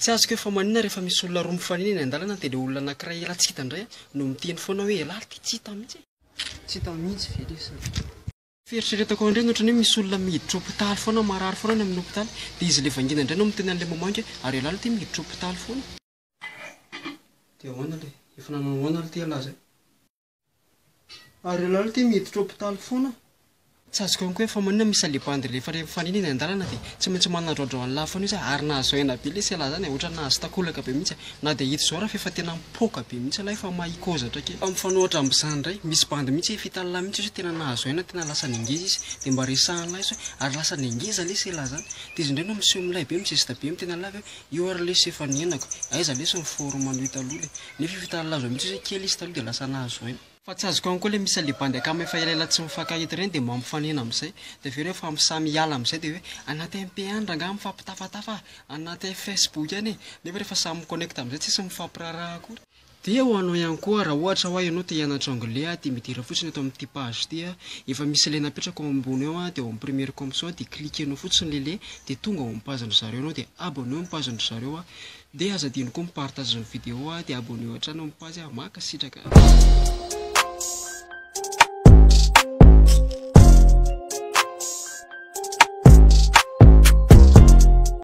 Tsy azoko hoe fa maninona rehefa misy olona roa mifanena eny an-dalana dia ilay olona anankiray ela tsy hita indray no miteny foana hoe elah ity tsy hita mihitsy e. Tsy hita mihitsy ve lesy e. Fieritreretako an'ireny ohatran'ny hoe misy olona miditra hopitaly foana, marary foana any amin'ny hopitaly dia izy ilay vangiana indray no miteny an'ilay mamangy hoe ary elah aloha ity miditra hopitaly foana. Dia ahoana le? Efa nanao ahoana aloha ity elah zay? Ary ialahy ity miditra hopitaly foana. Tsy azoko ihany koa hoe fa maninona misy an'le bandy rehefa re mifanena eny an-dalana dia tsy maintsy manandroandro an'lah foana izy ary nahazo aina be lesy ialahy zany e, ohatran'ny nahazo takolaka be mihitsy e, na dia hita izao raha f'efa tena mipoaka be mihitsy ialahy efa mahikôzatra kely. Fa mifanohitra amin'izany indray, misy bandy mihitsy efa hitan'lah mihitsy izy hoe tena nahazo aina, tena lasa nengeza izy, dia mba resahan'lah izy hoe ary lasa nengeza lesy ialahy zany, dia izy indray no miseho milay be, mizesta be miteny an'lah hoe io ary lesy efa niainako, aiza lesy ny forme an'io taloha le. Nefa efa hitan'ny laza mihitsy hoe kely izy taloha dia lasa nahazo aina. Fa tsy azoko ihany koa ilay misy an'ilay bandy akama efa elaela tsy mifankahita ireny dia mba mifanena amin'izay. Dia avy eo rehefa samy hiala amin'izay dia hoe anaty MP any rangahy mifampitafatafa a! Anaty Facebook any e! Nefa rehefa samy mi-connecte amin'izay tsisy mifampiraharaha akory. Dia ho anao ihany koa raha ohatra hoa ianao te hianatra anglais a, dia midira fotsiny eto amin'ity page ity a, efa misy lien napetrako ao ambony ao a, dia ao amin'ny première commission dia cliquer-nao fotsiny ilay lien dia tonga ao amin'ny page-ndry zareo ianao dia abonneo ny page-ndry zareo a. Dia aza adino koa mi partage ny video a, dia abonneo hatrany amin'ny page a, mankasitraka.